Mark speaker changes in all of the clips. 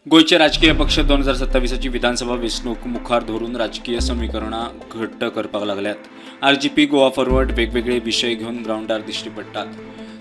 Speaker 1: गोंयचे राजकीय पक्ष 2027ची विधानसभा वेंचणूक मुखार धरून राजकीय समीकरणां घट्ट करपाक लागल्यात. आरजीपी, गोवा फॉरवर्ड वेगवेगळे विशय घेवन ग्रावंडार दिश्टी पडटात.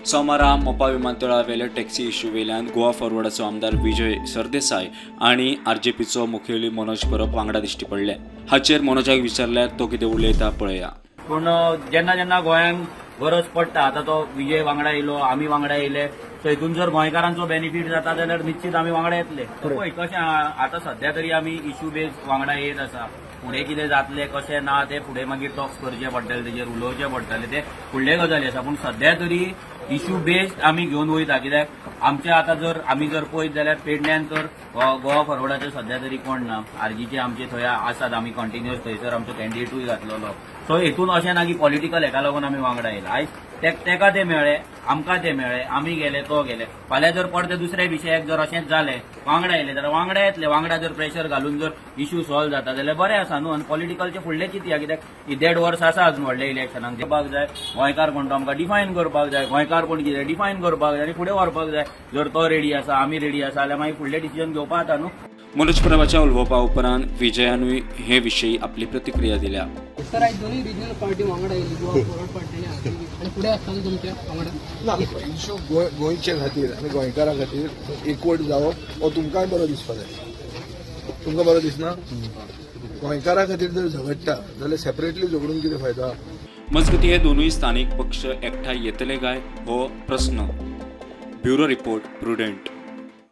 Speaker 1: सोमारा मोपा विमानतळा वेल्या टॅक्सी इश्यू वेल्यान गोवा फॉरवर्डाचो आमदार विजय सरदेसाय आनी आरजीपीचो मुखेली मनोज परब वांगडा दिश्टी पडले. हाचेर मनोजाक विचारल्यार तो कितें उलयता, पळया.
Speaker 2: पूण जेन्ना जेन्ना गोंयांक गरज पडटा, आतां तो विजय वांगडा येयलो, आमी वांगडा येयले, सो हितून जर गोंयकारांचो बेनिफीट जाता जाल्यार निश्चित आमी वांगडा येतले. पळय कशें आहा, आतां सध्या तरी आमी इश्यू बेज वांगडा येत आसा. फुडें कितें जातलें, कशें ना, ते फुडें मागीर टॉक्स करचे पडटले, तेजेर उलोवचें पडटलें, ते फुडले गजाली आसा. पूण सध्या तरी इश्यू बेस्ड आमी घेवन वयता, कित्याक आमचे आतां जर आमी जर पळयत जाल्यार पेडण्यान तर गोवा फॉरवर्डाचे सध्या तरी कोण ना. आरजीचे आमचे थंय आसात, आमी कंटिन्युअस थंयसर आमचो कॅन्डिडेटूय घातलेलो. सो हेतून अशें ना की पॉलिटिकल हेका लागून आमी वांगडा येयला. आयज तेका ते मेळ्ळे, आमकां ते मेळ्ळे, आमी गेले, तो गेले. फाल्यां जर परते दुसऱ्या विशयाक जर अशेंच जालें, वांगडा येयले जाल्यार वांगडा येतले. वांगडा जर प्रेशर घालून जर इश्यू सॉल्व जाता जाल्यार बरें आसा न्हू. आनी पॉलिटिकलचे फुडले चिंतया, कित्याक ही देड वर्स आसा अजून व्हडल्या इलेक्शनाक. करपाक जाय, गोंयकार कोण तो आमकां डिफायन करपाक जाय, गोंयकार कोण कितें डिफायन करपाक जाय आनी फुडें व्हरपाक जाय. जर तो रेडी आसा, आमी रेडी आसा जाल्यार मागीर फुडले डिसिजन घेवपाक जाता न्हू.
Speaker 1: मनोज परबाच्या उलोवपा उपरांत विजयानूय हे विशीं आपली प्रतिक्रिया दिल्या.
Speaker 3: सर, आयज दोनूय रिजनल पार्टी वांगडा येयली, गोवा फॉरवर्ड पार्टी आनी आरजीपी, आनी फुडें आसतना तुमच्या वांगडा?
Speaker 4: ना, इशू गोंयचे खातीर आनी गोंयकारां खातीर एकवट जावप हो तुमकांय बरो दिसपा जाय. तुमकां बरो दिसना? गोंयकारां खातीर जर झगडटा जाल्यार सेपरेटली झगडून कितें फायदो?
Speaker 1: मजगती, हे दोनूय स्थानीक पक्ष एकठांय येतले काय हो प्रस्न. Bureau report, Prudent.